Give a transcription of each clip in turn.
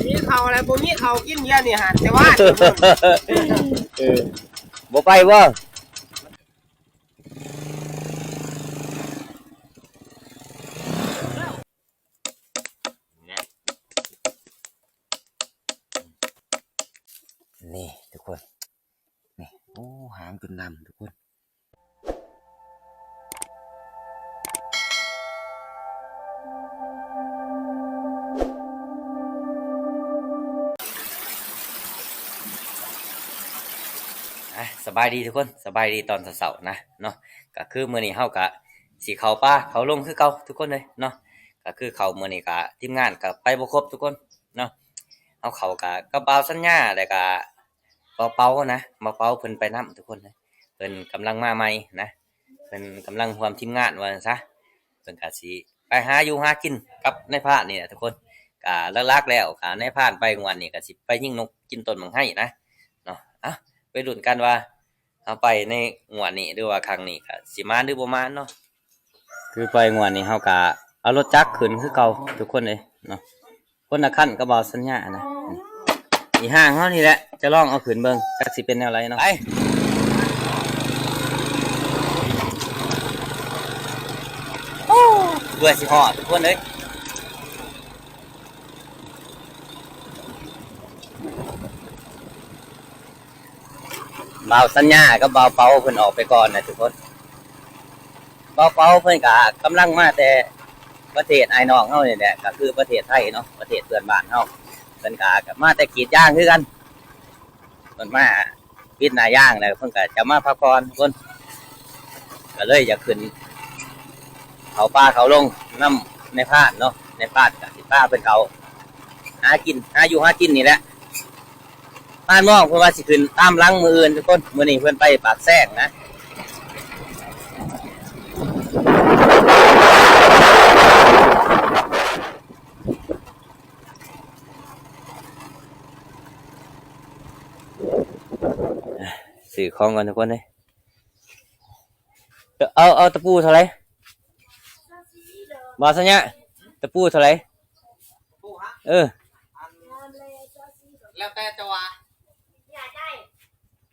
ມີເຂົ້າແລ້ວ ບໍ່ມີເຂົ້າກິນເດຍນີ້ຫັ້ນ ແຕ່ວ່າ ເອີ ບໍ່ໄປບໍ່? ນີ້ທຸກຄົນ ນີ້ ໂອ້ ຫາງຈົນດຳທຸກຄົນ. ອ່ະ ສະບາຍດີທຸກຄົນ ສະບາຍດີຕອນເຊົ້າໆນະເນາະ. ກະຄືມື້ນີ້ເຮົາກະຊິເຂົ້າປ່າເຂົ້າດົງຄືເກົ່າທຸກຄົນເອີຍເນາະ. ກະຄືເຂົ້າມື້ນີ້ກະທີມງານກະໄປບໍ່ຄົບທຸກຄົນເນາະ. ເຮົາເຂົ້າກະກັບບ່າວສັນຍາ ແລ້ວກະ ບ່າວເປົານະ ບ່າວເປົາເພິ່ນໄປນຳທຸກຄົນເອີຍ. ເພິ່ນກຳລັງມາໃໝ່ນະ ເພິ່ນກຳລັງຮ່ວມທີມງານວ່າຊັ້ນຊະ. ເພິ່ນກະຊິໄປຫາຢູ່ຫາກິນກັບນາຍພານນີ້ແຫຼະທຸກຄົນ. ກະຫຼັກໆແລ້ວກະນາຍພານໄປງວດນີ້ກະຊິໄປຍິງນົກກິນຕົ້ນໝາກໄຮນະເນາະ. ເອົ້າ ໄປລຸ້ນກັນວ່າເຮົາໄປໃນງວດນີ້ ຫຼືວ່າຄັ້ງນີ້ກະຊິມານ ຫຼືບໍ່ມານເນາະ. ຄືໄປງວດນີ້ເຮົາກະເອົາລົດຈັກຂຶ້ນຄືເກົ່າທຸກຄົນເອີຍເນາະ. ຄົນລະຄັນກັບບ່າວສັນຍານະ. ອີ່ຫ້າງເຮົານີ້ແຫຼະ ຈະລອງເອົາຂຶ້ນເບິ່ງ ຈັກຊິເປັນແນວໃດເນາະ. ໄປ ໂອ້ ເພື່ອຊິຮອດທຸກຄົນເອີຍ. ບ່າວສັນຍາກັບບ່າວເປົາເພິ່ນອອກໄປກ່ອນນະທຸກຄົນ. ບ່າວເປົາເພິ່ນກະກຳລັງມາແຕ່ປະເທດອ້າຍນ້ອງເຮົານີ້ແຫຼະ ກະຄືປະເທດໄທເນາະ ປະເທດເພື່ອນບ້ານເຮົາ. ເພິ່ນກະ ກະມາແຕ່ກຣີດຢາງຄືກັນ ເພິ່ນມາປິດໜ້າຢາງແລ້ວ ເພິ່ນກະຈະມາພັກຜ່ອນພຸ້ນ ກະເລີຍຢາກຂຶ້ນເຂົ້າປ່າເຂົ້າດົງນຳນາຍພານເນາະ. ນາຍພານກະຊິພາເພິ່ນເຂົ້າຫາກິນ ຫາຢູ່ຫາກິນນີ້ແຫຼະ. ພານມອງເພິ່ນວ່າຊິຂຶ້ນຕາມຫຼັງມື້ອື່ນທຸກຄົນ ມື້ນີ້ເພິ່ນໄປປາກແຊງນະ. ຊື້ຂອງກ່ອນທຸກຄົນເອີຍ. ເອົາ ເອົາຕະປູເທົ່າໃດ? ບ່າວສັນຍາ ຕະປູເທົ່າໃດ? ເອີ ແລ້ວແຕ່ເຈົ້າວ່າ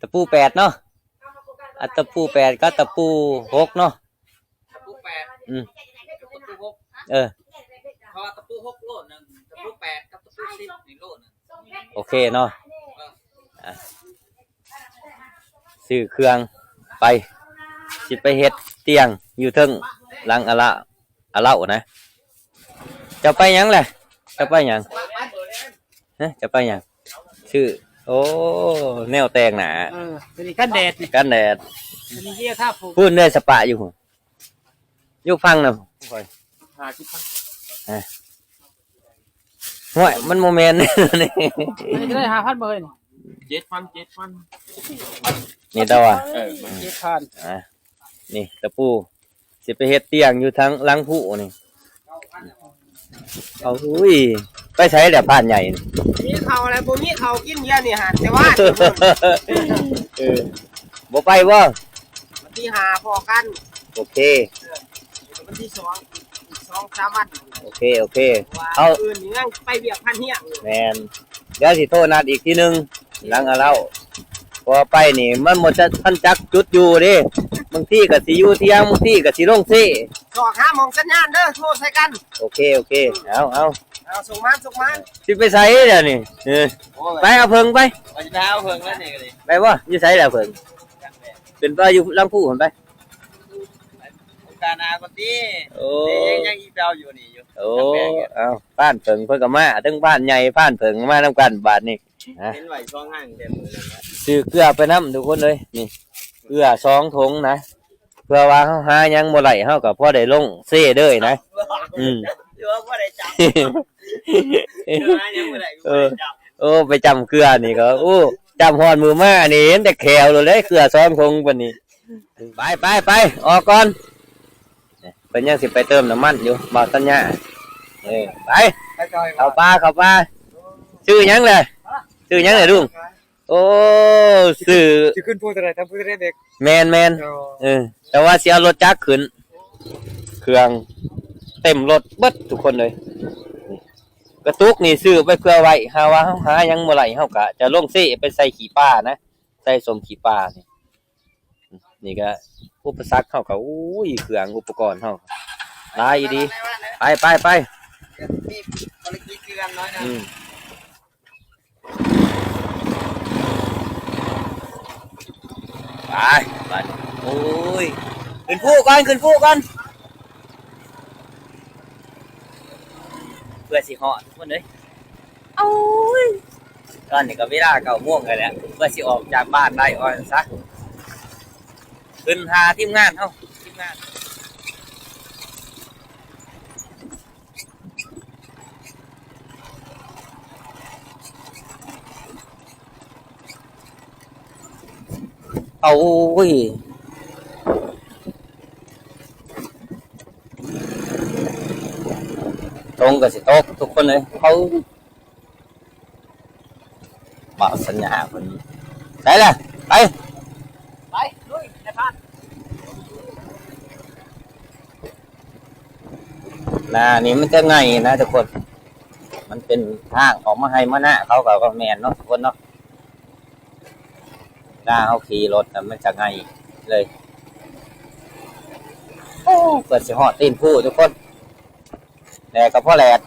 ຕະປູແປດເນາະ. ອາ ຕະປູແປດກັບຕະປູຫົກເນາະ. ຕະປູແປດ ອືມ ຕະປູຫົກ ເອີ ເພາະວ່າຕະປູຫົກໂລໜຶ່ງ ຕະປູແປດກັບຕະປູສິບນີ້ໂລໜຶ່ງ. ໂອເຄເນາະ. ເອີ ອາ ຊື້ເຄື່ອງໄປ ຊິໄປເຮັດຕຽງຢູ່ເທິງຫຼັງອາລາ ອາເລົ່ານະ. ເຈົ້າໄປຫຍັງແຫຼະ? ເຈົ້າໄປຫຍັງ? ຮະ? ເຈົ້າໄປຫຍັງ? ຊື້ ໂອ້ ແນວແຕ່ງໜ້າ ເອີ ຕົວນີ້ກັນແດດນີ້ ກັນແດດ ຕົວນີ້ເຍທາພູ ພຸ້ນເດ້ ສະປະຢູ່ພຸ້ນ ຢູ່ຝັ່ງນະ ຂ້ອຍ ຫ້າສິບພັນ ຮະ? ຫ້ວຍ ມັນບໍ່ແມ່ນນີ້ ອັນນີ້ກໍໄດ້ຫ້າພັນບໍ່ເຮີ້ຍນີ້? ເຈັດພັນ ເຈັດພັນ ນີ້ຕາວ່າ ເອີ ເຈັດພັນ ອ່າ ນີ້ຕະປູ ຊິໄປເຮັດຕຽງຢູ່ທາງຫຼັງພູນີ້. ເອົາ ອຸ້ຍ ໄປໃສແລ້ວພານໃຫຍ່ນີ້? ມີເຂົ້າແລ້ວ ບໍ່ມີເຂົ້າກິນດຽວນີ້ຫັ້ນ ແຕ່ວ່າ ເອີ ບໍ່ໄປບໍ່? ວັນທີຫ້າພໍ້ກັນ. ໂອເຄ ເອີ ວັນທີສອງ ອີກສອງສາມວັນ. ໂອເຄ ໂອເຄ ເຮົາ ມື້ອື່ນຍັງໄປວຽກພັນຮຽງຢູ່. ແມ່ນ ດຽວຊິໂທນັດອີກທີໜຶ່ງ ຫຼັງອາເລົ່າ ເພາະວ່າໄປນີ້ມັນບໍ່ຈະ ທັນຈັກຈຸດຢູ່ເດ້ ບາງທີກໍຊິຢູ່ທຽງ ບາງທີກໍຊິລົງເຊ ຊອກຫາໝ່ອງສັນຍານເດີ ໂທໃສ່ກັນ. ໂອເຄ ໂອເຄ ເອົາ ເອົາ ເອົາ ສົ່ງມາ ສົ່ງມາ. ຊິໄປໃສດຽວນີ້? ເອີ ໂອ້ຍ ໄປເອົາເຜິ້ງໄປ ວ່າຊິໄປຫາເຜິ້ງແລ້ວນີ້ກໍດີ. ໄປບໍ່? ຢູ່ໃສແລ້ວເຜິ້ງ? ຂຶ້ນໄປຢູ່ຫຼັງພູພຸ້ນໄປ ການາກໍຕິ. ໂອ້ ຍັງ ຍັງອີແປວຢູ່ນີ້ຢູ່. ໂອ້ ເອົາ ພານເຜິ້ງເພິ່ນກໍມາ ເຖິງພານໃຫຍ່ພານເຜິ້ງມານຳກັນບາດນີ້. ນະ ເຫັນໄວ້ສອງຫາງແຕ່ມື້ນັ້ນນະ ຊື້ເກືອໄປນຳທຸກຄົນເອີຍ ນີ້ ເກືອສອງຖົງນະ ເພື່ອວ່າເຮົາຫາຫຍັງບໍ່ໄດ້ ເຮົາກໍພໍໄດ້ລົງເຊເດີນະ. ອືມ ຖືວ່າບໍ່ໄດ້ຈັບ ເພື່ອຫາຫຍັງບໍ່ໄດ້ ເອີ ບໍ່ໄດ້ຈັບ. ໂອ້ ໄປຈ້ຳເກືອນີ້ກໍ ໂອ້ ຈ້ຳຮອດມື້ມານີ້ ເຫັນແຕ່ແຂວໂລດເລີຍ ເກືອສອງຖົງປານນີ້. ໄປ ໄປ ໄປ ອອກກ່ອນ. ເພິ່ນຍັງຊິໄປເຕີມນ້ຳມັນຢູ່ ບ່າວສັນຍາ. ເອີ ໄປ ໄປ ເຂົ້າປ່າ ເຂົ້າປ່າ. ຊື້ຫຍັງແຫຼະ? ຊື້ຫຍັງແຫຼະລຸງ? ໂອ້ ຊື້ ຊິຂຶ້ນພູເທົ່າໃດ ທາງພູເທົ່າໃດເດັກ? ແມ່ນໆ ເອີ ແຕ່ວ່າຊິເອົາລົດຈັກຂຶ້ນ ເຄື່ອງເຕັມລົດເບິດທຸກຄົນເລີຍ. ກະຕຸກນີ້ຊື້ໄວ້ເພື່ອໄວ້ ຫາວ່າເຮົາຫາຫຍັງບໍ່ໄດ້ ເຮົາກະຈະລົງເຊໄປໃສ່ຂີ້ປານະ ໃສ່ສົ້ມຂີ້ປານີ້. ນີ້ກະອຸປະສັກເຮົາກະ ໂອ້ຍ ເຄື່ອງອຸປະກອນເຮົາຫຼາຍອີ່ຫຼີ. ໄປ ໄປ ໄປ ອືມ ໄປ ໄປ ໂອ້ຍ ຂຶ້ນພູກ່ອນ ຂຶ້ນພູກ່ອນ ເພື່ອຊິຮອດ ທຸກຄົນເອີຍ. ໂອ້ຍ ຕອນນີ້ກໍເວລາເກົ້າໂມງແລ້ວ ເພື່ອຊິອອກຈາກບ້ານໄດ້ ວ່າຊັ້ນຊະ. ຂຶ້ນຫາທີມງານເຮົາ ທີມງານ. ໂອ້ຍ ຝົນກໍຊິຕົກ ທຸກຄົນເອີຍ. ເອົາ ບ່າວສັນຍາເພິ່ນ ໄປລະ ໄປ ໄປ ລຸຍ ນາຍພານ. ນານີ້ມັນຈະງ່າຍນະທຸກຄົນ ມັນເປັນທາງອອກມາໄຮ່ມານາເຂົາ ກໍ ກໍແມ່ນເນາະທຸກຄົນເນາະ ເວລາເຮົາຂີ່ລົດນະ ມັນຈະງ່າຍເລີຍ. ໂອ້ ເກືອບຊິຮອດຕີນພູທຸກຄົນ ແດດກໍພໍແດດ.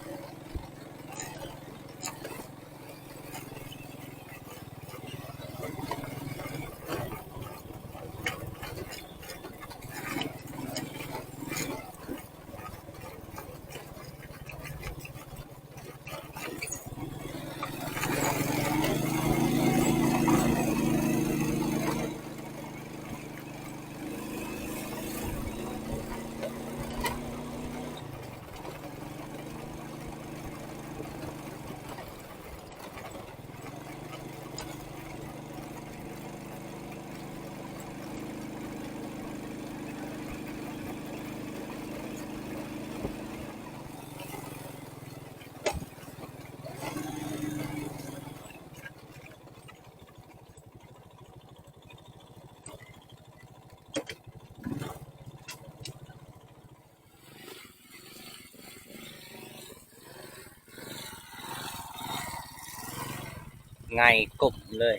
ຫງາຍກົ້ມເລີຍ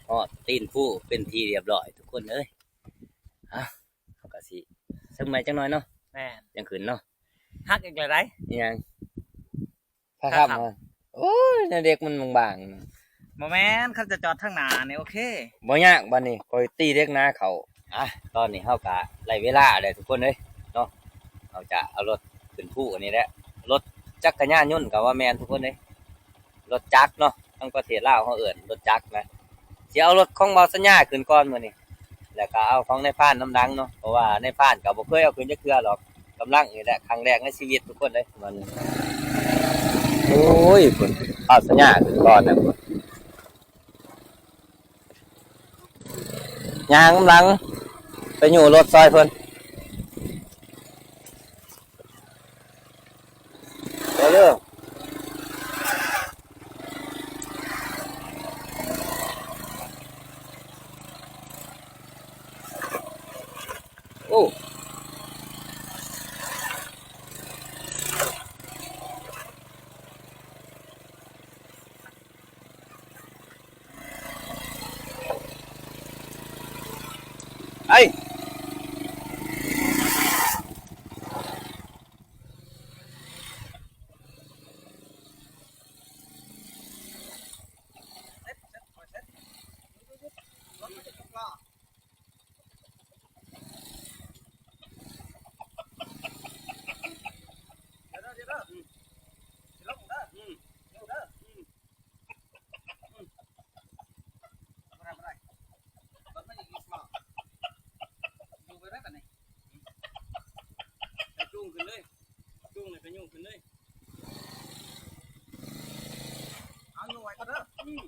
ຮອດຕີນພູເປັນທີ່ຮຽບຮ້ອຍທຸກຄົນເອີຍ. ອ່ະ ເຮົາກະຊິເຊີງໃໝ່ຈັກໜ້ອຍເນາະ. ແມ່ນ ຈັ່ງຂຶ້ນເນາະ. ຫັກອີກແລ້ວໃດ໋. ອີຫຍັງ? ພາຂັບ. ໂອ້ຍ ແນວເດັກມັນບາງໆ. ບໍ່ແມ່ນ ຄັນຈະຈອດທາງໜ້ານີ້ໂອເຄ. ບໍ່ຍາກ ບາດນີ້ຂ້ອຍຕີເດັກນາເຂົ້າ. ອ່ະ ຕອນນີ້ເຮົາກະໄດ້ເວລາແລ້ວທຸກຄົນເອີຍເນາະ ເຮົາຈະເອົາລົດຂຶ້ນພູອັນນີ້ແຫຼະ. ລົດຈັກກະຍານຍົນກະວ່າແມ່ນທຸກຄົນເອີຍ ລົດຈັກເນາະ ທາງປະເທດລາວເຮົາເອີ້ນລົດຈັກນະ. ຊິເອົາລົດຂອງບ່າວສັນຍາຂຶ້ນກ່ອນມື້ນີ້ ແລ້ວກໍເອົາຂອງນາຍພານນຳຫຼັງເນາະ ເພາະວ່ານາຍພານກໍບໍ່ເຄີຍເອົາຂຶ້ນຈັກເທື່ອດອກ. ກຳລັງນີ້ແຫຼະ ຄັ້ງແລກໃນຊີວິດທຸກຄົນເອີຍ. ໂອ້ຍ ພຸ້ນ ບ່າວສັນຍາຂຶ້ນກ່ອນນະ ພຸ້ນ ຍ່າງນຳຫຼັງໄປຍູ້ລົດຊ່ອຍເພິ່ນ. ເດີ ເດີ. ໂອ້ ໄປ. ບໍ່ໄດ້ ບໍ່ໄດ້ ລົດມາອີກ ສະບາຍ ຢູ່ໄປໄດ້ບາດນີ້ ອືມ ໄປຈູງຂຶ້ນເລີຍ ຈູງແລ້ວກໍຍົກຂຶ້ນເລີຍ ເອົາ ຍົກໄວ້ກ່ອນເດີ ອືມ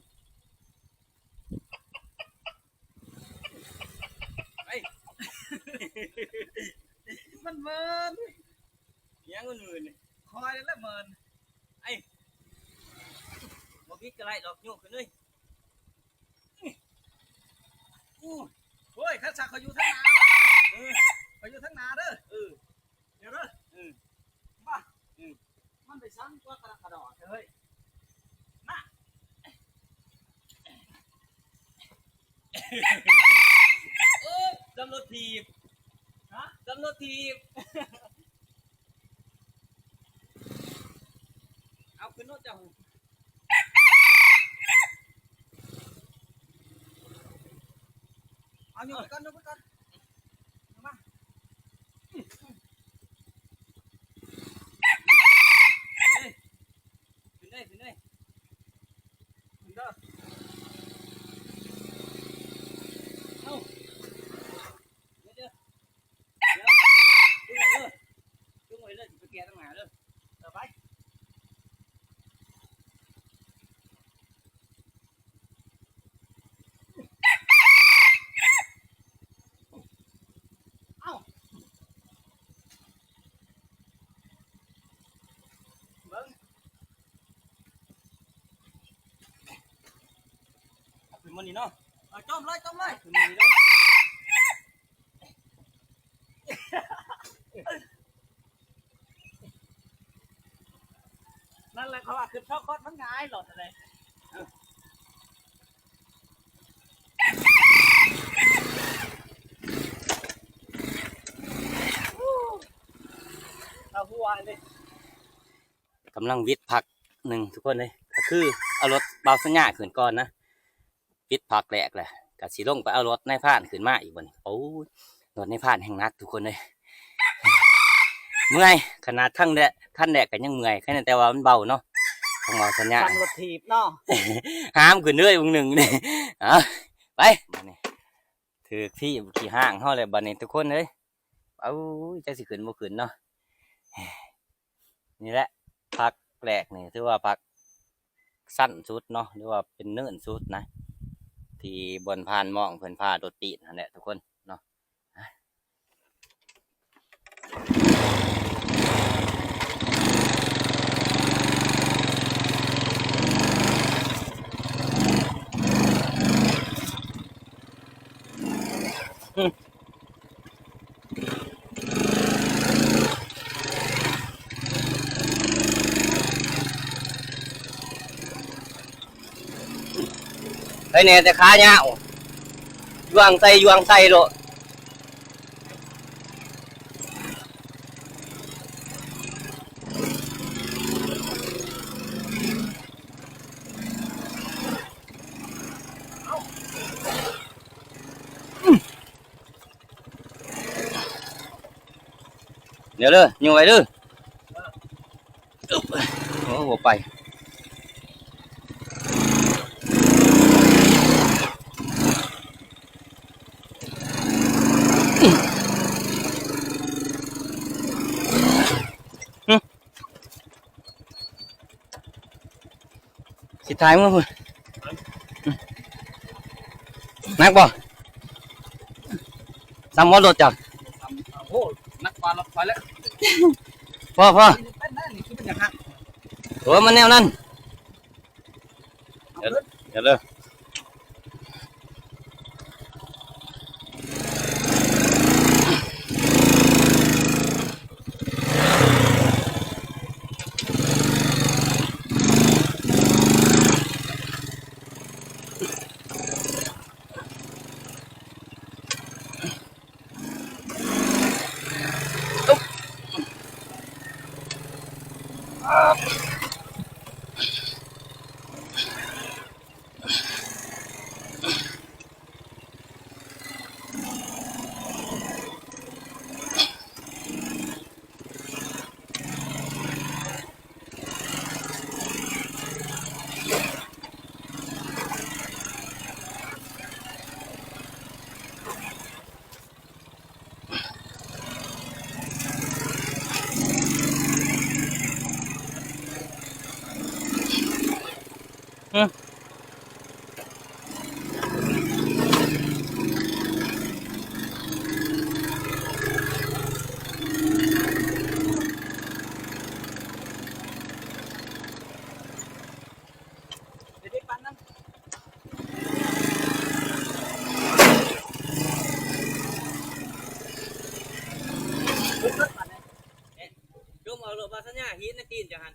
ໄປ ມັນເມີນ ຫຍັງມັນເມີນ ຂ້ອຍນັ້ນແຫຼະເມີນ ໄປ ບໍ່ບິດກໍໄດ້ດອກ ຍົກຂຶ້ນເລີຍ. ໂອ້ຍ ຄັນສັກເຂົາຢູ່ທາງໜ້າ ເອີ ເຂົາຢູ່ທາງໜ້າເດີ ເອີ ດຽວເດີ ເອີ ມາ ເອີ ມັນໄປສັງກວ່າກະລະກະດໍເຮີ້ຍ ນະ ໂອ້ຍ ຈຳລົດຖີບ ຮະ ຈຳລົດຖີບ ເອົາຂຶ້ນລົດເຈົ້າ ເອົາຍົກໄປກ່ອນ ຍົກໄປກ່ອນ ມາ ເຮີ້ຍ ຂຶ້ນເລີຍ ຂຶ້ນເລີຍ ຂຶ້ນເດີ ເອົາ ເດີ ເດີ ເດີ ຈູງໄວ້ເດີ ຈູງໄວ້ເດີ ຊິໄປແກ່ທາງໜ້າເດີ ເອົາໄປ ເອົ້າ ເບິ່ງ ເອົາຂຶ້ນມານີ້ເນາະ ເອົາ ຈົ່ມເລີຍ ຈົ່ມເລີຍ ຂຶ້ນມານີ້ເດີ ນັ້ນແຫຼະ ເຂົາວ່າຂຶ້ນສອງຄົນມັນງ່າຍໂລດເດ້ ເອົາຫົວເດ້ ກຳລັງຫວິດພັກໜຶ່ງທຸກຄົນເອີຍ ກໍຄືເອົາລົດບ່າວສັນຍາຂຶ້ນກ່ອນນະ ຫວິດພັກແລກແຫຼະ ກໍຊິລົງໄປເອົາລົດນາຍພານຂຶ້ນມາອີກບັດນີ້ ໂອ້ຍ ລົດນາຍພານແຮ່ງໜັກທຸກຄົນເອີຍ ເມື່ອຍ ຂະໜາດຄັ້ງແລກ ຄັນແລກກໍຍັງເມື່ອຍ ແຄ່ນັ້ນ ແຕ່ວ່າມັນເບົາເນາະ ຂອງບ່າວສັນຍາ ຄັນລົດຖີບເນາະ ຫາມຂຶ້ນເລີຍບາງໜຶ່ງ ເອົາ ໄປ ບາດນີ້ ຖືກທີ່ຂີ້ຮ້າງເຮົາແລ້ວບາດນີ້ທຸກຄົນເອີຍ ເອົາ ຈັກຊິຂຶ້ນບໍ່ຂຶ້ນເນາະ ນີ້ແຫຼະ ພັກແລກນີ້ຖືວ່າພັກຊັນສຸດເນາະ ຫຼືວ່າເປັນເນີນສຸດນະ ທີ່ບ່ອນຜ່ານມອງເພິ່ນພາໂດດຕີນຫັ້ນແຫຼະທຸກຄົນເນາະ. ໃຜແດ່ແຕ່ຂາຍາວ ຢ່ວງໃສ່ ຢ່ວງໃສ່ໂລດ. ດຽວເດີ ຍົກໄວ້ເດີ ໂອ້ ບໍ່ໄປ. ຊິຖ່າຍມື້ພຸ້ນ ໜັກບໍ່? ສ່ຳບໍ່ລົດເຈົ້າ? ໂອ້ ໜັກກວ່າລົດຂ້ອຍແລ້ວ. ພໍ ພໍ ເປັນໄດ້ນີ້ ຄືມັນຈະຫັກ. ໂອ້ ມັນແນວນັ້ນ. ເດີ ເດີ ເດີ. ຈົ່ມເອົາໂລດ ບ່າວສັນຍາ ຫີນໃນຕີນເຈົ້າຫັ້ນ.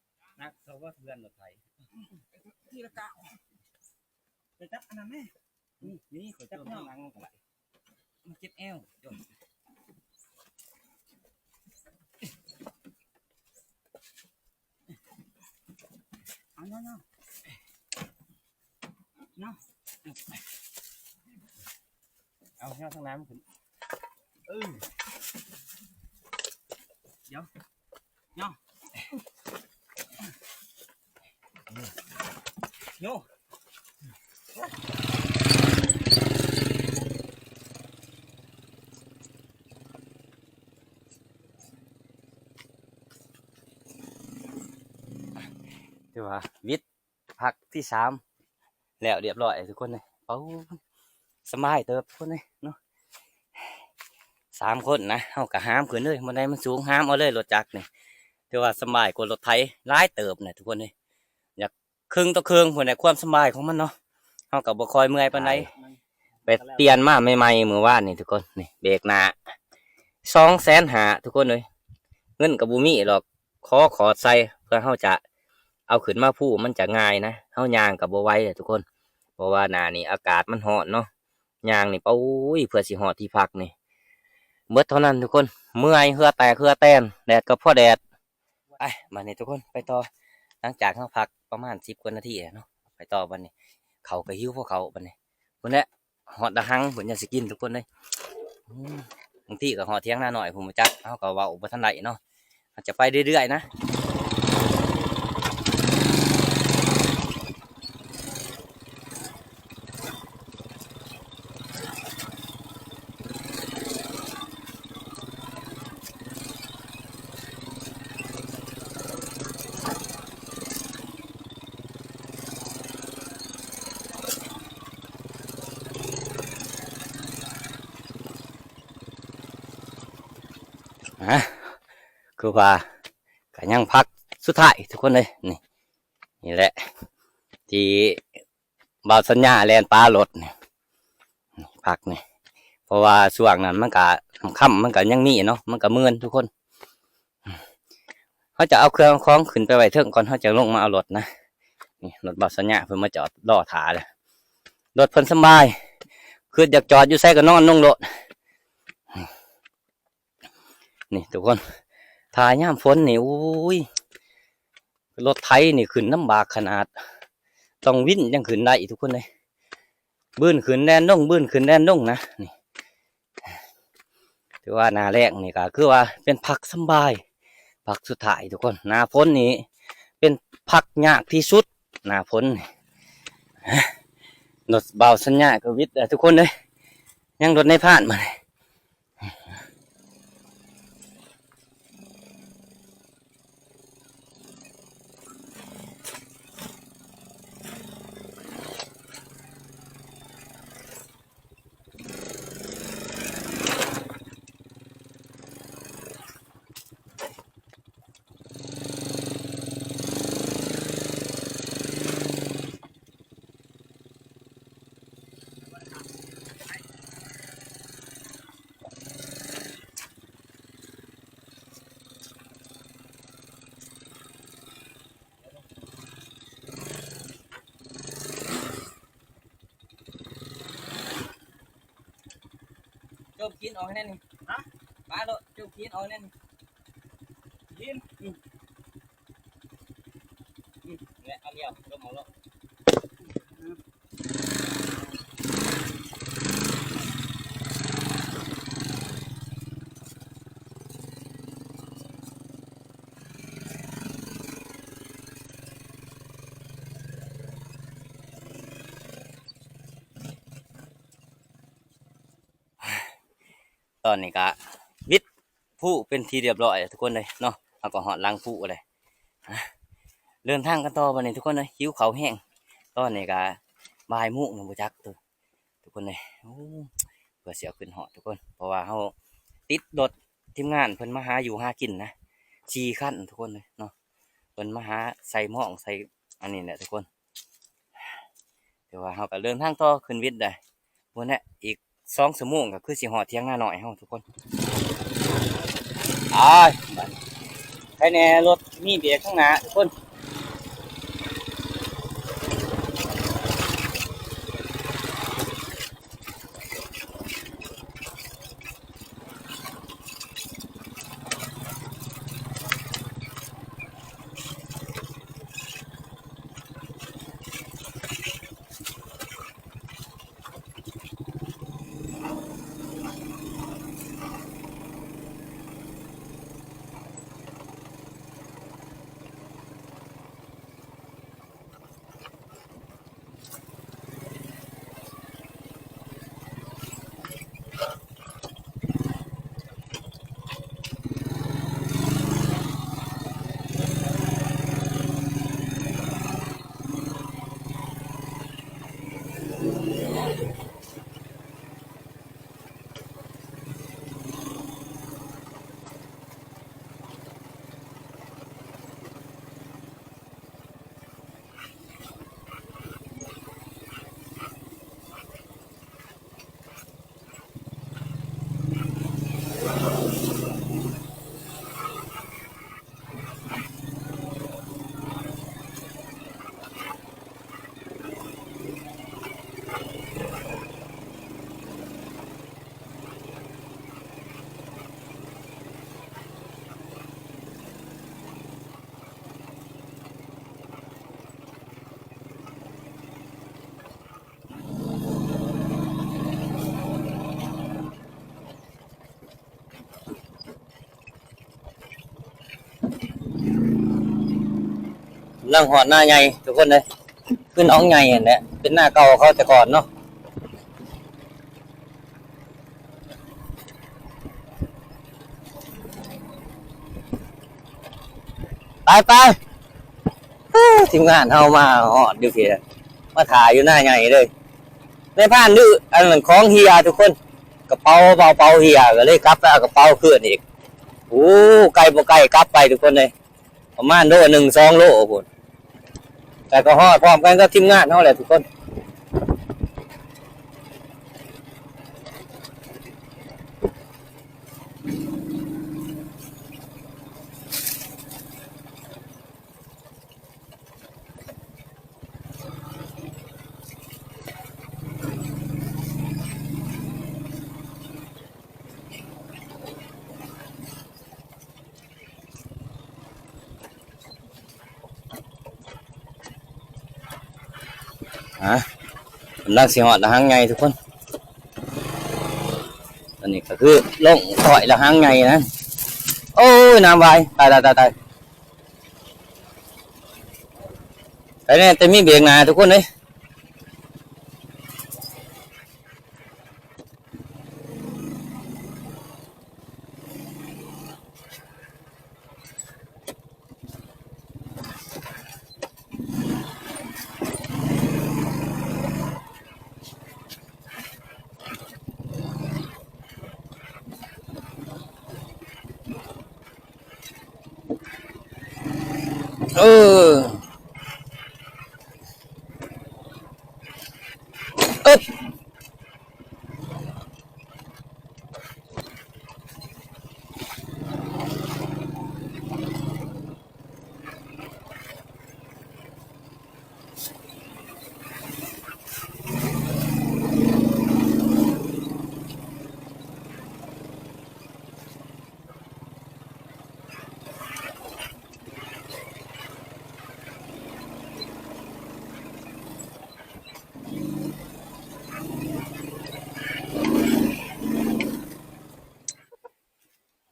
ໜັກເທົ່າວ່າເຮືອນລົດໄຖ ທີລະກ້າວ ໄປຈັບອັນນັ້ນແມ້ ນີ້ ນີ້ ຂ້ອຍຈົມທາງຫຼັງມັນກໍໄດ້ ມັນເຈັບແອວ ຈົມ ເນາະ ເອົາ ຍໍທາງໜ້າມັນຂຶ້ນ ເອີ ດຽວ ຍໍ ໂຍ ຖືວ່າວິດພັກທີສາມແລ້ວຮຽບຮ້ອຍທຸກຄົນເອີຍ. ເອົ້າ ສະບາຍເຕີບທຸກຄົນເອີຍເນາະ ສາມຄົນນະ ເຮົາກະຫາມຂຶ້ນເລີຍ ບໍ່ໄດ້ມັນສູງ ຫາມເອົາເລີຍລົດຈັກນີ້ ຖືວ່າສະບາຍກວ່າລົດໄຖຫຼາຍເຕີບນະທຸກຄົນເອີຍ. ຢາກ ເຄິ່ງຕໍ່ເຄິ່ງພຸ້ນແຫຼະ ຄວາມສະບາຍຂອງມັນເນາະ ເຮົາກໍບໍ່ຄ່ອຍເມື່ອຍປານໃດ. ໄປປ່ຽນມາໃໝ່ໆມື້ວານນີ້ທຸກຄົນ ນີ້ເບກໜ້າ ສອງແສນຫ້າທຸກຄົນເອີຍ. ເງິນກໍບໍ່ມີດອກ ຂໍຂອດໃສ່ ເພື່ອເຮົາຈະເອົາຂຶ້ນມາພູ ມັນຈະງ່າຍນະ ເຮົາຍ່າງກໍບໍ່ໄຫວແຫຼະທຸກຄົນ ເພາະວ່າໜ້ານີ້ອາກາດມັນຮ້ອນເນາະ ຍ່າງນີ້ ໂອ້ຍ ເພື່ອຊິຮອດທີ່ພັກນີ້ ເບິດເທົ່ານັ້ນທຸກຄົນ ເມື່ອຍ ເຫື່ອແຕກເຫື່ອແຕນ ແດດກໍພໍແດດ. ໄປ ບາດນີ້ທຸກຄົນ ໄປຕໍ່ ຫຼັງຈາກເຮົາພັກປະມານສິບກວ່ານາທີແລ້ວເນາະ ໄປຕໍ່ບາດນີ້ ເຂົ້າກໍຫິວພວກເຂົາບາດນີ້ ພຸ້ນແຫຼະ ຮອດດາຮັງພຸ້ນ ຍັງຊິກິນທຸກຄົນເອີຍ. ອືມ ບາງທີກໍຮອດຖຽງນານ້ອຍພຸ້ນ ບໍ່ຈັກ ເຮົາກໍເວົ້າບໍ່ທັນໄດ້ເນາະ ເຮົາຈະໄປເລື້ອຍໆນະ. ອ່າ ຄືວ່າກໍຍັງພັກສຸດທ້າຍທຸກຄົນເອີຍ ນີ້ ນີ້ແຫຼະ ທີ່ບ່າວສັນຍາແລ່ນປາລົດນີ້ ນີ້ ພັກນີ້ ເພາະວ່າຊ່ວງນັ້ນມັນກະ ຄ່ຳໆ ມັນກະຍັງມີເນາະ ມັນກະເມື່ອຍທຸກຄົນ. ເຮົາຈະເອົາເຄື່ອງເອົາຂອງຂຶ້ນໄປໄວ້ເທິງກ່ອນ ເຮົາຈະລົງມາເອົາລົດນະ. ນີ້ລົດບ່າວສັນຍາເພິ່ນມາຈອດລໍຖ້າແລ້ວ ລົດເພິ່ນສະບາຍ ຄຶດຢາກຈອດຢູ່ໃສກໍນອນລົງໂລດ. ນີ້ທຸກຄົນ ຖ້າຍາມຝົນນີ້ ໂອ້ຍ ລົດໄຖນີ້ຂຶ້ນລຳບາກຂະໜາດ ຕ້ອງວິນຈັ່ງຂຶ້ນໄດ້ທຸກຄົນເອີຍ ບືນຂຶ້ນແລ່ນລົງ ບືນຂຶ້ນແລ່ນລົງນະ. ນີ້ ຖືວ່າໜ້າແລ້ງນີ້ກໍຄືວ່າເປັນພັກສະບາຍ ພັກສຸດທ້າຍທຸກຄົນ. ໜ້າຝົນນີ້ເປັນພັກຍາກທີ່ສຸດ ໜ້າຝົນນີ້. ລົດບ່າວສັນຍາກໍວິດແລ້ວທຸກຄົນເອີຍ ຍັງລົດນາຍພານມານີ້. ໂຈມຂີ້ນອອກໃຫ້ແນ່ນີ້ ຮະ ປາໂລດ ໂຈມຂີ້ນອອກໃຫ້ແນ່ນີ້ ຂີ້ນ ອືມ ອືມ ແລະ ເອົາລຽວ ລົງເອົາໂລດ. ຕອນນີ້ກະວິດພູເປັນທີ່ຮຽບຮ້ອຍແລ້ວທຸກຄົນເອີຍເນາະ. ເຮົາກໍຮອດຫຼັງພູແລ້ວ ເດີນທາງກັນຕໍ່ບາດນີ້ທຸກຄົນເອີຍ. ຫິວເຂົ້າແຮງ ຕອນນີ້ກະບ່າຍໂມງແລ້ວ ບໍ່ຈັກ ທຸກຄົນເອີຍ. ໂອ້ ເພື່ອຊິເອົາຂຶ້ນຮອດທຸກຄົນ ເພາະວ່າເຮົາຕິດລົດທີມງານເພິ່ນມາຫາຢູ່ຫາກິນນະ ສີ່ຄັນທຸກຄົນເອີຍເນາະ. ເພິ່ນມາຫາໃສ່ໝອງໃສ່ອັນນີ້ແຫຼະທຸກຄົນ. ແຕ່ວ່າເຮົາກໍເດີນທາງຕໍ່ຂຶ້ນວິດໄດ້ ພຸ້ນແຫຼະ ອີກສອງຊົ່ວໂມງກໍຄືຊິຮອດຖຽງນານ້ອຍເຮົາທຸກຄົນ. ໄປ ບາດນີ້ ໃຄແນ່ລົດມີເບກຂ້າງໜ້າທຸກຄົນ. ເ ລັງຮອດນາໃຫຍ່ທຸກຄົນເອີຍ ຄືໜອງໃຫຍ່ຫັ້ນແຫຼະ ເປັນນາເກົ່າເຂົາແຕ່ກ່ອນເນາະ. ໄປໆ ເອີ ທີມງານເຮົາມາຮອດຢູ່ພີ້ ມາຖ້າຢູ່ນາໃຫຍ່ເລີຍ. ນາຍພານດື້ ອັນນັ້ນຂອງເຮຍທຸກຄົນ ກະເປົາ ເປົາ ເປົາເຮຍ ກະເລີຍກັບໄປເອົາກະເປົາຄືນອີກ. ໂອ້ ໄກບໍ່ໄກ ກັບໄປທຸກຄົນເອີຍ ປະມານໂລໜຶ່ງ ສອງໂລພຸ້ນ ແຕ່ກະຮອດພ້ອມກັນກັບທີມງານເຮົາແຫຼະທຸກຄົນ. ອ່ະ ກຳລັງຊິຮອດລະຫັງໃຫຍ່ທຸກຄົນ. ອັນນີ້ກະຄືລົງຖ້ອຍລະຫັງໃຫຍ່ນະ. ໂອ້ຍ ນ້ຳວາຍ ຕາຍໆໆໆ ໄປແນ່ ແຕ່ມີເບກໜ້າທຸກຄົນເອີຍ. ເອີ ອຶບ.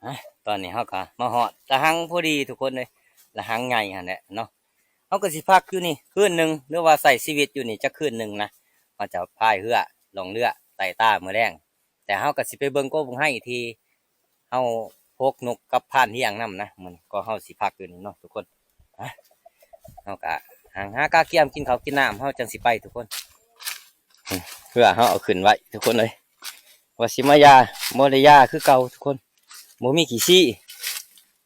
ອ່ະ ຕອນນີ້ເຮົາກະມາຮອດລະຫັງພໍດີທຸກຄົນເອີຍ ລະຫັງໃຫຍ່ຫັ້ນແຫຼະເນາະ. ເຮົາກະຊິພັກຢູ່ນີ້ຄືນໜຶ່ງ ຫຼືວ່າໃຊ້ຊີວິດຢູ່ນີ້ຈັກຄືນໜຶ່ງນະ. ເຮົາຈະພາຍເຮືອລ່ອງເຮືອໄຕ່ຕາມື້ແລງ ແຕ່ເຮົາກະຊິໄປເບິ່ງກົກບັກໄຮທີ່ເຮົາພົກນົກກັບພານຮຽງນຳນະ. ມື້ນີ້ກໍເຮົາຊິພັກຢູ່ນີ້ເນາະທຸກຄົນ. ອ່ະ ເຮົາກະຫາ ຫາກະກຽມກິນເຂົ້າກິນນ້ຳ ເຮົາຈັ່ງຊິໄປທຸກຄົນ. ເພື່ອເຮົາເອົາຂຶ້ນໄວ້ທຸກຄົນເອີຍ ວ່າຊິມາຢາ ບໍ່ໄດ້ຢາຄືເກົ່າທຸກຄົນ ບໍ່ມີຂີ້ຊີ້.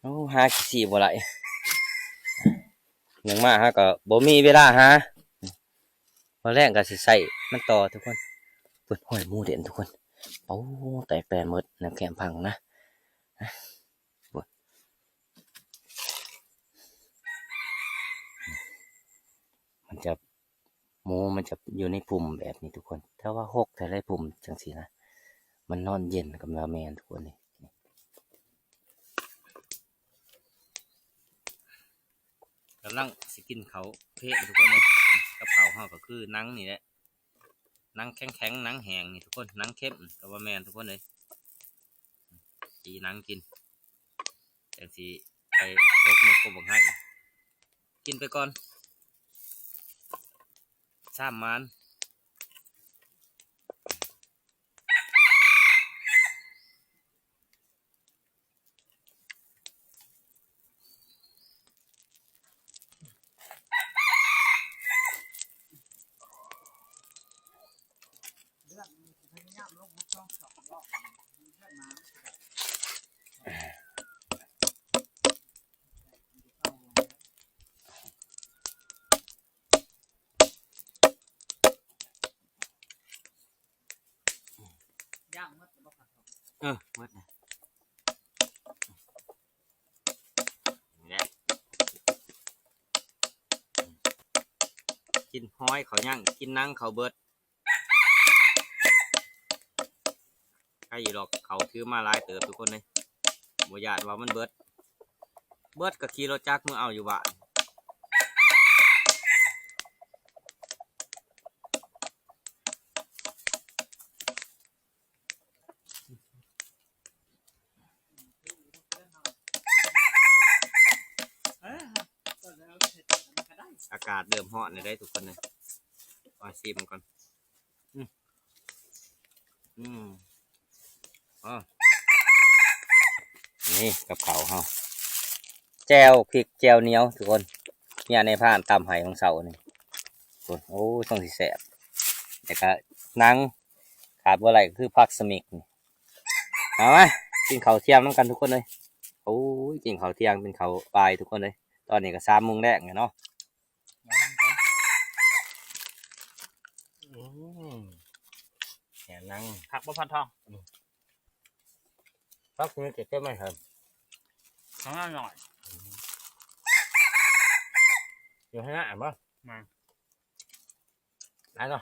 ໂອ້ ຫາຂີ້ຊີ້ບໍ່ໄດ້ ຍັງມາຫາກໍບໍ່ມີເວລາຫາ. ມື້ແລງກໍຊິໃຊ້ມັນຕໍ່ທຸກຄົນ. ເປີດຫ້ອຍໝູເດັ່ນທຸກຄົນ. ໂອ້ ແຕກແຕ່ໝົດ ແນວແຄມພັງນະ. ມັນຈະ ໝູມັນຈະຢູ່ໃນພຸ່ມແບບນີ້ທຸກຄົນ. ຖ້າວ່າຮົກແທ້ໃດພຸ່ມຈັ່ງຊີ້ນະ ມັນນອນເຢັນກໍວ່າແມ່ນທຸກຄົນນີ້. ກຳລັງຊິກິນເຂົ້າເພະທຸກຄົນເອີຍ. ກັບເຂົ້າເຮົາກໍຄືໜັງນີ້ແຫຼະ ໜັງແຂງໆ ໜັງແຫ້ງນີ້ທຸກຄົນ ໜັງເຄັມກໍວ່າແມ່ນທຸກຄົນເອີຍ. ຕີໜັງກິນ ຈັ່ງຊິໄປຕົກນົກກົກບັກໄຮ ກິນໄປກ່ອນ ຊາມໝານ. ເອີ ໝົດແລ້ວ ນີ້ແຫຼະ ກິນຫອຍເຂົາຍັງ ກິນໜັງເຂົາເບິດ. ໃກ້ຢູ່ດອກ ເຂົາຖືມາຫຼາຍເຕີບທຸກຄົນເອີຍ ບໍ່ຢ້ານວ່າມັນເບິດ. ເບິດກໍຂີ່ລົດຈັກເມືອເອົາຢູ່ບ້ານ. ເອີ ກໍແລ້ວແຕ່ ມັນກໍໄດ້ ກາດເລີ່ມຮ້ອນແລ້ວເດ້ທຸກຄົນເອີຍ. ມາຊີມກ່ອນ. ອືມ ອືມ ອໍ ນີ້ກັບເຂົ້າເຮົາ ແຈ່ວພິກ ແຈ່ວໜຽວທຸກຄົນ. ເມຍນາຍພານຕຳໃຫ້ຂອງເຊົ້ານີ້. ໂອ້ ໂອ້ ຊ່ອງຊິແຊບ. ແລ້ວກະໜັງ ຂາດບໍ່ໄດ້ກໍຄືຜັກສະມິກນີ້. ເອົາມາ ກິນເຂົ້າທ່ຽງນຳກັນທຸກຄົນເອີຍ. ໂອ້ຍ ກິນເຂົ້າທ່ຽງເປັນເຂົ້າບ່າຍທຸກຄົນເອີຍ. ຕອນນີ້ກໍສາມໂມງແລງແລ້ວເນາະ. ອືມ ແໜມໜັງ ຜັກບໍ່ ພັນທອງ? ອືມ ຜັກນີ້ເກັບໄວ້ໃຫ້ ຂ້າງໜ້າໜ້ອຍ. ອືມ ຢູ່ຂ້າງໜ້າບໍ່? ມາ ຫຼາຍເນາະ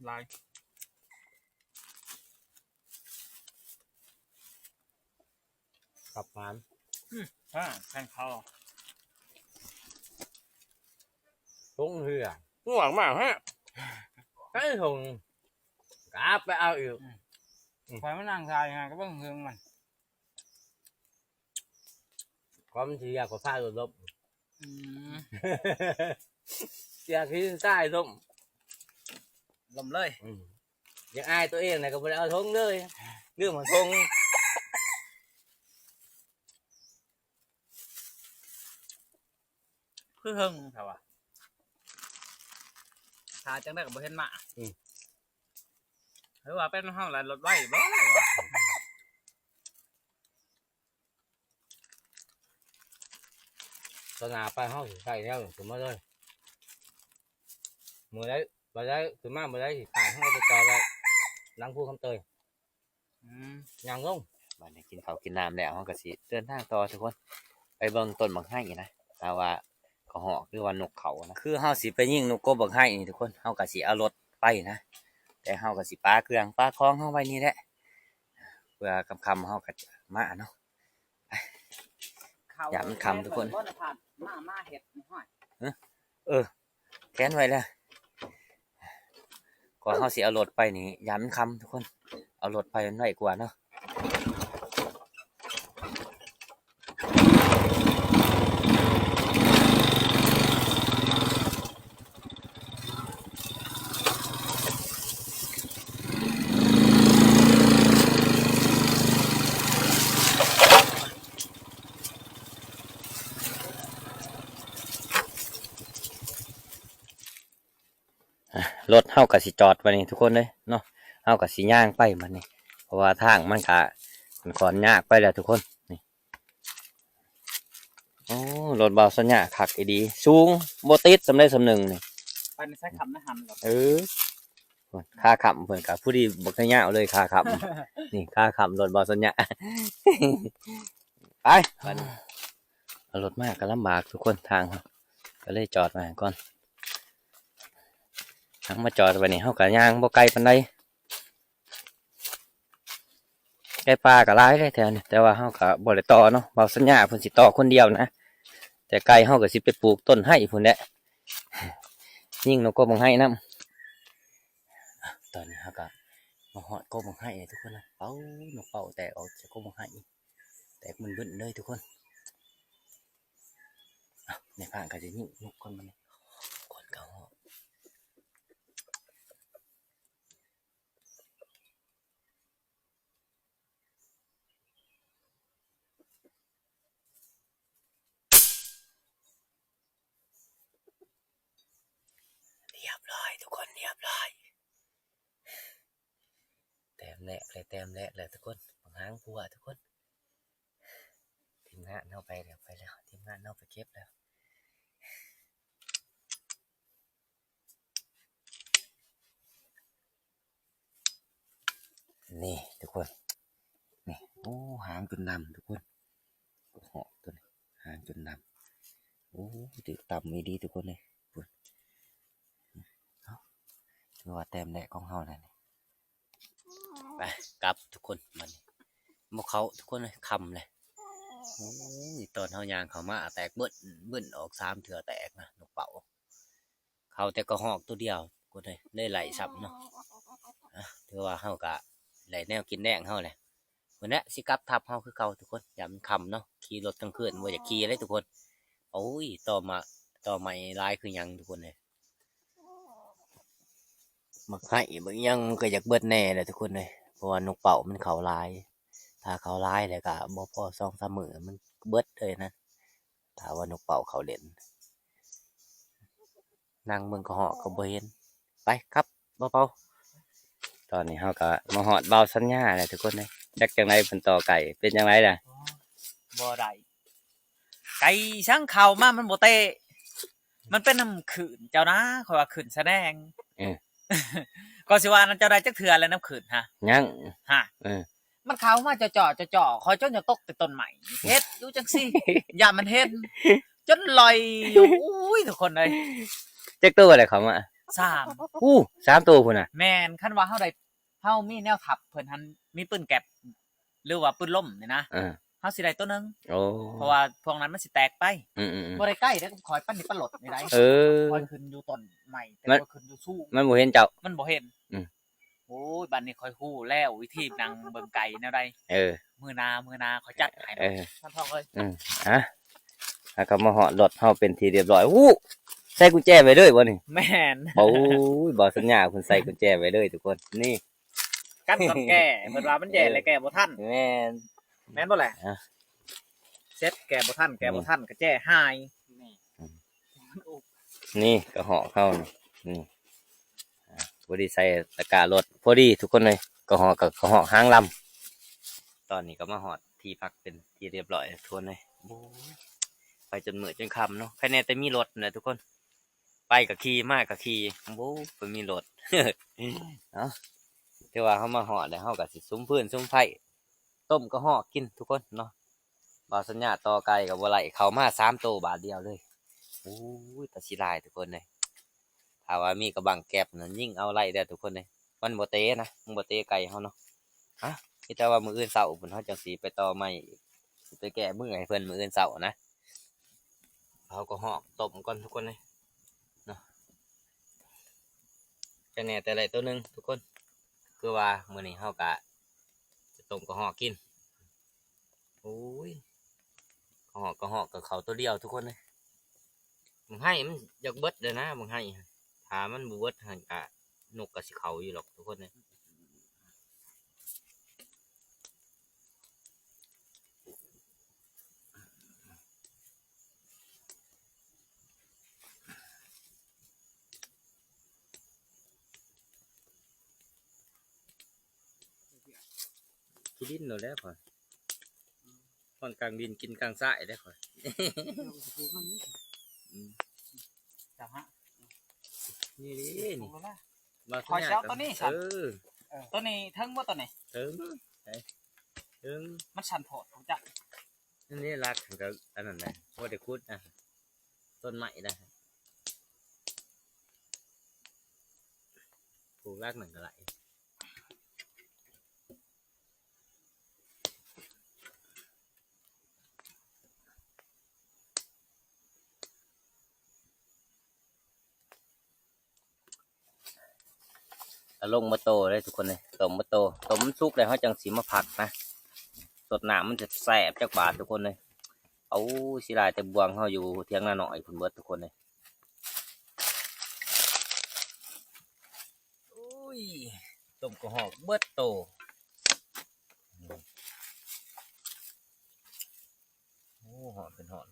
ຫຼາຍ. ກັບຫວານ ອືມ ອ່າ ແຂງເຂົ້າ ຖົງເຮືອ ງ່ວງມາກແຮະ ໃຊ້ຖົງ ກັບໄປເອົາອີກ. ອືມ ອືມ ຂ້ອຍມານັ່ງຖ່າຍຫາກໍເບິ່ງເຮືອມັນ ຄວາມເສຍກໍພາລົດລົ້ມ. ອືມ ເສຍຂີ້ຊາຍລົ້ມ ລົ້ມເລີຍ. ອືມ ຢາກອາຍຕົວເອງນະ ກໍບໍ່ໄດ້ເອົາຖົງເລີຍ ລືມເອົາຖົງ. ຄືເຖິງແທ້ວ່າ ຖ້າຈັ່ງໃດກໍບໍ່ເຫັນມາ. ອືມ ຫຼືວ່າເປັນເຮົາລະລົດໄວບໍ່? ຕອນໜ້າໄປເຮົາຊິໃສ່ແນວຂຶ້ນມາເລີຍ ມື້ໃດ ບໍ່ໄດ້ ຂຶ້ນມາບໍ່ໄດ້ ຊິຂາຍເຮົາໄປຈອດໄວ້ຫຼັງພູຄຳເຕີຍ. ອືມ ຍ່າງລົງ. ບາດນີ້ກິນເຂົ້າກິນນ້ຳແລ້ວ ເຮົາກໍຊິເດີນທາງຕໍ່ທຸກຄົນ ໄປເບິ່ງຕົ້ນບັກໄຮນະ ຖ້າວ່າກະຮອກ ຫຼືວ່ານົກເຂົ້ານະ ຄືເຮົາຊິໄປຍິງນົກກົບບັກໄຮນີ້ທຸກຄົນ ເຮົາກໍຊິເອົາລົດໄປນະ ແຕ່ເຮົາກໍຊິປະເຄື່ອງປະຂອງເຮົາໄວ້ນີ້ແຫຼະ ເພື່ອຄ່ຳໆເຮົາກໍຈະມາເນາະ. ຢ້ານມັນຄ່ຳທຸກຄົນ ມາ ມາເຮັດນີ້ ຫ້ອຍ ເອີ ແຂນໄວ້ແລ້ວ ກວ່າເຮົາຊິເອົາລົດໄປນີ້ ຢ້ານມັນຄ່ຳທຸກຄົນ ເອົາລົດໄປມັນໄວກວ່າເນາະ. ອ່ະ ລົດເຮົາກໍຊິຈອດໄວ້ນີ້ທຸກຄົນເອີຍເນາະ ເຮົາກໍຊິຍ່າງໄປບັດນີ້ ເພາະວ່າທາງມັນກະຂ້ອນຍາກໄປແລ້ວທຸກຄົນ. ນີ້ ໂອ້ ລົດບ່າວສັນຍາຄັກອີ່ຫຼີ ສູງ ບໍ່ຕິດສ່ຳໃດສ່ຳໜຶ່ງນີ້ ໄປໃນສາຍຄຳນະຫັ້ນ. ເອີ ຂາຄ້ຳເພິ່ນກະຜູ້ດີບັກຍາວເລີຍ ຂາຄ້ຳ ນີ້ຂາຄ້ຳລົດບ່າວສັນຍາ. ໄປ ບັດນີ້ ເອົາລົດມາກໍລຳບາກທຸກຄົນ ທາງ ກໍເລີຍຈອດໄວ້ກ່ອນ. ທາງມາຈອດໄວ້ນີ້ ເຮົາກໍຍ່າງບໍ່ໄກປານໃດ ໄກ່ປ່າກໍຫຼາຍເດ້ແຖວນີ້ ແຕ່ວ່າເຮົາກໍບໍ່ໄດ້ຕໍ່ເນາະ ບ່າວສັນຍາເພິ່ນຊິຕໍ່ຄົນດຽວນະ ແຕ່ໄກ່ເຮົາກໍຊິໄປປູກຕົ້ນໄຮພຸ້ນແຫຼະ ຍິງນົກກົບບັກໄຮນຳ. ຕອນນີ້ເຮົາກໍມາຮອດກົບບັກໄຮແລ້ວທຸກຄົນນະ ເປົາ ນົກເປົ້າແຕກອອກຈາກກົບບັກໄຮ ແຕກບຶ້ນໆເລີຍທຸກຄົນ. ເອົ້າ ນາຍພານກໍຈະຍິງນົກກ່ອນບັດນີ້ ຄົນກໍຮອດ. ຮຽບຮ້ອຍທຸກຄົນ ຮຽບຮ້ອຍ ແຕ້ມແລກແລ້ວ ແຕ້ມແລກແລ້ວທຸກຄົນ ບັກຫາງພົວທຸກຄົນ. ທີມງານເຮົາໄປແລ້ວ ໄປແລ້ວ ທີມງານເຮົາໄປເກັບແລ້ວ. ນີ້ທຸກຄົນ ນີ້ ໂອ້ ຫາງຈົນດຳທຸກຄົນ ຫອກຕົວນີ້ ຫາງຈົນດຳ ໂອ້ ຖືກຕຳອີ່ຫຼີທຸກຄົນເອີຍ ພຸ້ນ ເອົ້າ ຖືວ່າແຕ້ມແລກຂອງເຮົາແລ້ວນີ້. ໄປ ກັບທຸກຄົນ ບັດນີ້ບໍ່ເຂົ້າທຸກຄົນເອີຍ ຄ່ຳແລ້ວ. ໂອ້ຍ ຕອນເຮົາຍ່າງເຂົ້າມາແຕກບຶ້ນ ບຶ້ນອອກສາມເທື່ອແຕກນະ ນົກເປົ້າ ເຂົ້າແຕ່ກະຮອກຕົວດຽວ ກົດເລີຍ ໄດ້ໄລ່ຊ້ຳເນາະ. ອ່ະ ຖືວ່າເຮົາກະໄດ້ແນວກິນແລງເຮົາແຫຼະ ພຸ້ນແຫຼະ ຊິກັບທັບເຮົາຄືເກົ່າທຸກຄົນ ຢ້ານມັນຄ່ຳເນາະ ຂີ່ລົດກາງຄືນບໍ່ຢາກຂີ່ເລີຍທຸກຄົນ. ໂອ້ຍ ຕໍ່ມາ ຕໍໄມ້ຫຼາຍຄືຫຍັງທຸກຄົນເອີຍ. ໝາກໄຮໝາກຫຍັງມັນກໍຢາກເບິດແດ່ແຫຼະທຸກຄົນເອີຍ ເພາະວ່ານົກເປົ້າມັນເຂົ້າຫຼາຍ. ຖ້າເຂົ້າຫຼາຍແລ້ວກໍບໍ່ພໍສອງສາມມື້ ມັນເບິດເລີຍນະ ຖ້າວ່ານົກເປົ້າເຂົ້າເຫຼັ້ນ. ນັ່ງເບິ່ງກະຮອກກໍບໍ່ເຫັນ. ໄປ ກັບ ບໍ່ເປົ່າ. ຕອນນີ້ເຮົາກໍມາຮອດບ່າວສັນຍາແລ້ວທຸກຄົນເອີຍ. ຈັກຈັ່ງໃດເພິ່ນຕໍ່ໄກ່ ເປັນຈັ່ງໃດລະ? ບໍ່ໄດ້ ໄກ່ສັງເຂົ້າມາມັນບໍ່ເຕະ ມັນເປັນນຳຄື້ນເຈົ້ານະ ຂ້ອຍວ່າຄື້ນສະແດງ. ເອີ ກໍຊິວ່ານຳເຈົ້າໄດ້ຈັກເທື່ອແລ້ວນຳຄື້ນຫະ? ຍັງ ຫະ ເອີ ມັນເຂົ້າມາເຈາະໆ ເຈາະໆ ຂ້ອຍຈົນຢາກຕົກແຕ່ຕົ້ນໄມ້ ເຮັດຢູ່ຈັ່ງຊີ້ ຢ້ານມັນເຫັນ ຈົນລອຍຢູ່. ໂອ້ຍ ທຸກຄົນເອີຍ ຈັກໂຕແລ້ວເຂົ້າມາ? ສາມ ໂອ້ ສາມໂຕພຸ້ນນະ. ແມ່ນ ຄັນວ່າເຮົາໄດ້ ເຮົາມີແນວທັບເພິ່ນຫັ້ນ ມີປືນແກັບ ຫຼືວ່າປືນລົມນີ້ນະ ເອີ ເຮົາຊິໄດ້ໂຕໜຶ່ງ. ໂອ້ ເພາະວ່າພວກນັ້ນມັນຊິແຕກໄປ. ອືມໆໆ ບໍ່ໄດ້ໃກ້ເດ້ ຂ້ອຍປານນີ້ປານລົດນີ້ໄດ໋. ເອີ ຂ້ອຍຂຶ້ນຢູ່ຕົ້ນໄມ້ ແຕ່ ມັນ ຂ້ອຍຂຶ້ນຢູ່ສູງ ມັນບໍ່ເຫັນເຈົ້າ ມັນບໍ່ເຫັນ. ອືມ ໂອ້ຍ ບັດນີ້ຂ້ອຍຮູ້ແລ້ວວິທີນັ່ງເບິ່ງໄກ່ແນວໃດ. ເອີ ມື້ໜ້າ ມື້ໜ້າຂ້ອຍຈັດໃຫ້. ເອີ ທ່ານທອງເອີຍ. ອືມ ອ່ະ ແລ້ວກໍມາຮອດລົດເຮົາເປັນທີ່ຮຽບຮ້ອຍ. ໂອ້ ໃສ່ກຸນແຈໄວ້ເລີຍບໍ່ນີ້? ແມ່ນ ໂອ້ຍ ບ່າວສັນຍາເພິ່ນໃສ່ກຸນແຈໄວ້ເລີຍທຸກຄົນ. ນີ້ ກັນຕອນແກ້ ເພິ່ນວ່າມັນແຍ່ແລ້ວແກ້ບໍ່ທັນ. ແມ່ນ ແມ່ນບໍ່ແຫຼະ? ອ່ະ ເສັດແກ້ບໍ່ທັນ ແກ້ບໍ່ທັນ ອືມ ກໍແຈ້ຫາຍ. ນີ້ກະຮອກເຮົານີ້ ນີ້ ອ່າ ພໍດີໃສ່ຕະກ້າລົດ ພໍດີທຸກຄົນເອີຍ. ກະຮອກ ກະຮອກຫາງລຳ. ຕອນນີ້ກໍມາຮອດທີ່ພັກເປັນທີ່ຮຽບຮ້ອຍທຸກຄົນເອີຍ. ໂອ້ຍ ໄປຈົນມື້ຈົນຄ່ຳເນາະ ໃຄແນ່ແຕ່ມີລົດນະທຸກຄົນ. ໄປກໍຂີ່ ມາກໍຂີ່ ໂອ້ ໄປມີລົດ. ເອົາ ຖືວ່າເຮົາມາຮອດແລ້ວ ເຮົາກໍຊິສຸມຟືນສຸມໄຟ ຕົ້ມກະຮອກກິນທຸກຄົນເນາະ. ບ່າວສັນຍາຕໍ່ໄກ່ກໍບໍ່ໄດ້ ເຂົ້າມາສາມໂຕບາດດຽວເລີຍ. ໂອ້ຍ ຕາຊິຫຼາຍທຸກຄົນເອີຍ. ຖ້າວ່າມີກະບັງແກັບນັ້ນ ຍິງເອົາໄລ່ເດີ້ທຸກຄົນເອີຍ. ມັນບໍ່ເຕະນະ ມັນບໍ່ເຕະໄກ່ເຮົາເນາະ. ຮະ ມີແຕ່ວ່າມື້ອື່ນເຊົ້າພຸ້ນ ເຮົາຈັ່ງຊິໄປຕໍ່ໄມ້ ຊິໄປແກ້ມືໃຫ້ເພິ່ນມື້ອື່ນເຊົ້ານະ. ເຮົາກໍຮອກຕົ້ມກ່ອນທຸກຄົນເອີຍເນາະ. ແຕ່ແນ່ແຕ່ໄດ້ໂຕໜຶ່ງທຸກຄົນ ຄືວ່າມື້ນີ້ເຮົາກະຈະຕົ້ມກະຮອກກິນ. ໂອ້ຍ ກະຮອກ ກະຮອກ ກະເຂົ້າໂຕດຽວທຸກຄົນເອີຍ. ບັກໄຮມັນຢາກເບິດແລ້ວນະ ບັກໄຮ ຖ້າມັນບໍ່ເບິດຫັ້ນກະນົກກະຊິເຂົ້າຢູ່ດອກທຸກຄົນເອີຍ. ຂີ້ດິນໂລດແຫຼະຂ້ອຍ ນອນກາງດິນກິນກາງຊາຍເດ້ຂ້ອຍ. ອືມ ເຈົ້າຮະ ນີ້ເດ້ນີ້ ມາ ຂ້ອຍຊິເອົາໂຕນີ້ຊັ້ນ. ເອີ ເອີ ໂຕນີ້ເຖິງບໍ່ໂຕນີ້? ເຖິງ ເຖິງ ມັນສັ້ນໂພດ ຮູ້ຈັກ. ອັນນີ້ລັກກໍອັນນັ້ນນະ ບໍ່ໄດ້ຂຸດນະ ຕົ້ນໄມ້ນະ ປູກລັກນັ້ນກໍໄດ້. ກະລົງມາໂຕເດ້ທຸກຄົນເດ້ ຕົ້ມມາໂຕ ຕົ້ມມັນສຸກແລ້ວເຮົາຈັ່ງຊິມາພັກນະ ສົດນ້ຳມັນແຊບໆ ຈັກບາດທຸກຄົນເດ້. ເອົາ ເສຍດາຍແຕ່ບ່ວງເຮົາຢູ່ຖຽງນານ້ອຍພຸ້ນເບິດທຸກຄົນເດ້. ໂອ້ຍ ຕົ້ມກະຮອກເບິດໂຕ. ໂອ້ ຮ້ອນເປັນຮ້ອນ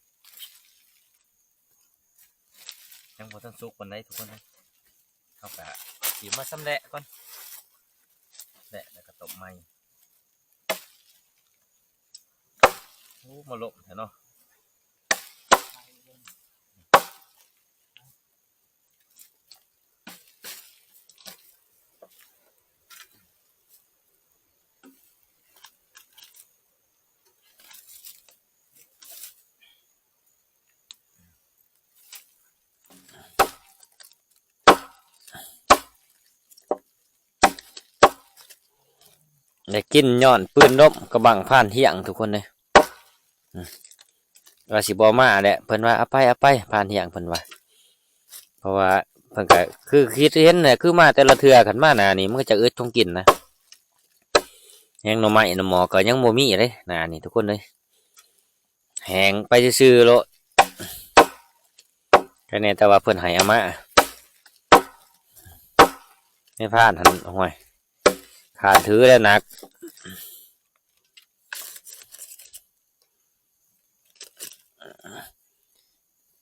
ຍັງບໍ່ທັນສຸກປານໃດທຸກຄົນເອີຍ. ເຮົາກະຊິມາຊຳແຫຼະກ່ອນ ແຫຼະແລ້ວກະຕົ້ມໃໝ່. ໂອ້ ມາລົມແທ້ເນາະ. ໄດ້ກິນຍ້ອນປືນລົມກະບັງຜ່ານທ່ຽງທຸກຄົນເດ້. ອືມ ວ່າຊິບໍ່ມາແຫຼະ ເພິ່ນວ່າ ເອົາໄປ ເອົາໄປ ຜ່ານທ່ຽງເພິ່ນວ່າ. ເພາະວ່າເພິ່ນກະຄືຄິດເຫັນແຫຼະ ຄືມາແຕ່ລະເທື່ອ ຄັນມາໜ້ານີ້ມັນກໍຈະອຶດຂອງກິນນະ. ແຮງໜໍ່ໄມ້ໜໍ່ໝໍກະຍັງບໍ່ມີເດ້ໜ້ານີ້ທຸກຄົນເອີຍ. ແຫ້ງໄປຊື່ໆໂລດ. ແຄ່ນີ້ ແຕ່ວ່າເພິ່ນໃຫ້ເອົາມາ ໃນພານຫັ້ນ ໂອ້ຍ ຂ້ານຖືແລ້ວໜັກ.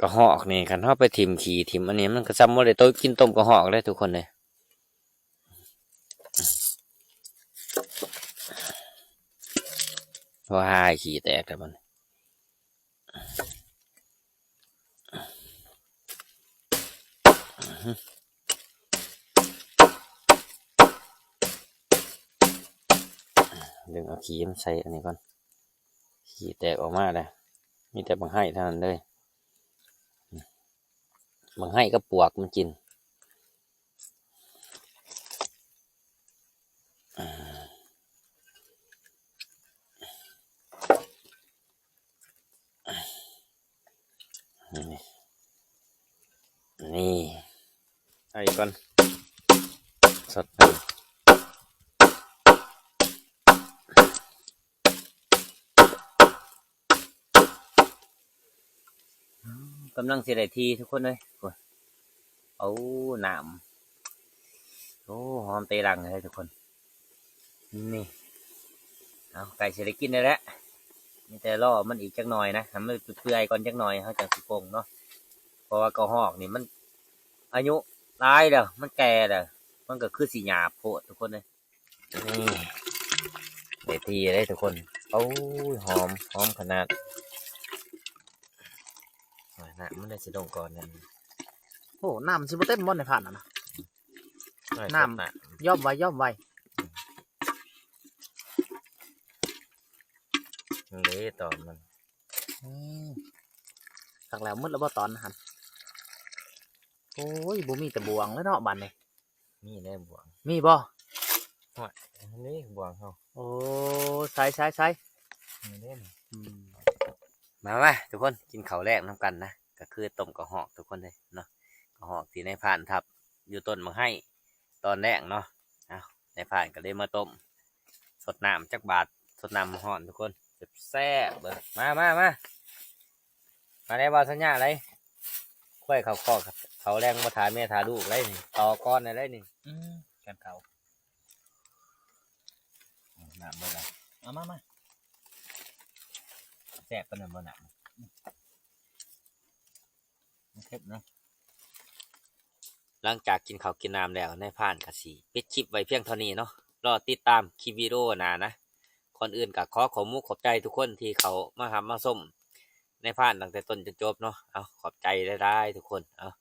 ກະຮອກນີ້ ຄັນເຮົາໄປຖິ້ມຂີ້ຖິ້ມອັນນີ້ ມັນກະສ່ຳບໍ່ໄດ້ໂຕະ ກິນຕົ້ມກະຮອກເດ້ທຸກຄົນເດ້. ວ່າຂີ້ແຕກແລ້ວບັດນີ້. ດຶງເອົາຂີ້ມາໃສ່ອັນນີ້ກ່ອນ. ຂີ້ແຕກອອກມາແລ້ວ ມີແຕ່ບັກໄຮເທົ່ານັ້ນເລີຍ. ບັກໄຮກັບປວກມັນກິນ. ນີ້ ນີ້ ເອົາອີກກ່ອນ ສົດ ກຳລັງຊິໄດ້ທີ່ທຸກຄົນເອີຍ. ໂອ້ ນ້ຳ ໂອ້ ຫອມເຕະລັງເລີຍທຸກຄົນ. ນີ້ ເອົາ ໃກ້ຊິໄດ້ກິນແລ້ວແຫຼະ ມີແຕ່ລໍມັນອີກຈັກໜ່ອຍນະ ໃຫ້ມັນເປື່ອຍກ່ອນຈັກໜ່ອຍ ເຮົາຈັ່ງຊິປົງເນາະ. ເພາະວ່າກະຮອກນີ້ມັນອາຍຸຫຼາຍແລ້ວ ມັນແກ່ແລ້ວ ມັນກະຄືຊິຫຍາບໂພດທຸກຄົນເອີຍ. ນີ້ ໄດ້ທີ່ເດ້ທຸກຄົນ. ໂອ້ຍ ຫອມ ຫອມຂະໜາດ. ໂອ້ຍ ນ້ຳມັນໄດ້ຊິລົງກ່ອນນັ້ນ. ໂອ້ ນ້ຳຊິບໍ່ເຕັມບໍ່ໃນພານນັ້ນນະ? ນ້ຳ ຍອມໄວ້ ຍອມໄວ້. ນີ້ຕອນມັນ. ອືມ ຄັກແລ້ວ ໝົດແລ້ວບໍ່ຕອນຫັ້ນ? ໂອ້ຍ ບໍ່ມີແຕ່ບ່ວງແລ້ວເນາະບາດນີ້. ມີແນ່ບ່ວງ. ມີບໍ່? ໂອ້ຍ ນີ້ບ່ວງເຮົາ. ໂອ້ ໃສ່ ໃສ່ ໃສ່. ນີ້ເດ້. ອືມ ມາ ມາ ທຸກຄົນ ກິນເຂົ້າແລງນຳກັນນະ ກະຄືຕົ້ມກະຮອກທຸກຄົນເດ້ເນາະ. ກະຮອກທີ່ນາຍພານທັບຢູ່ຕົ້ນໝາກໄຮຕອນແລງເນາະ. ເອົາ ນາຍພານກະເລີຍມາຕົ້ມ ສົດນ້ຳຈັກບາດ ສົດນ້ຳຮ້ອນທຸກຄົນ ແຊບໆ ເບິ່ງ. ມາ ມາ ມາ. ມາແລ້ວ ບໍ່ສັນຍາໄດ ຄວາຍເຂົ້າຄອກ ເຂົ້າແລງບໍ່ຖ້າແມ່ຖ້າລູກໄດນີ້ ຕໍ່ກ່ອນໄດ້ນີ້. ອືມ ກັນເຂົ້າ ອືມ ນ້ຳເບິ່ງ. ເອົາມາ ມາ ແຊບປານນັ້ນບໍ່ນ້ຳ? ອືມ ມັນເຄັມເນາະ. ຫຼັງຈາກກິນເຂົ້າກິນນ້ຳແລ້ວ ນາຍພານກະຊິປິດຄລິບໄວ້ພຽງເທົ່ານີ້ເນາະ. ລໍຕິດຕາມຄລິບວິດີໂອໜ້ານະ. ກ່ອນອື່ນກະຂໍຂອບມຸກຂອບໃຈທຸກຄົນທີ່ເຂົ້າມາຮັບມາຊົມນາຍພານຕັ້ງແຕ່ຕົ້ນຈົນຈົບເນາະ. ເອົາ ຂອບໃຈຫຼາຍໆ ທຸກຄົນ. ເອົາ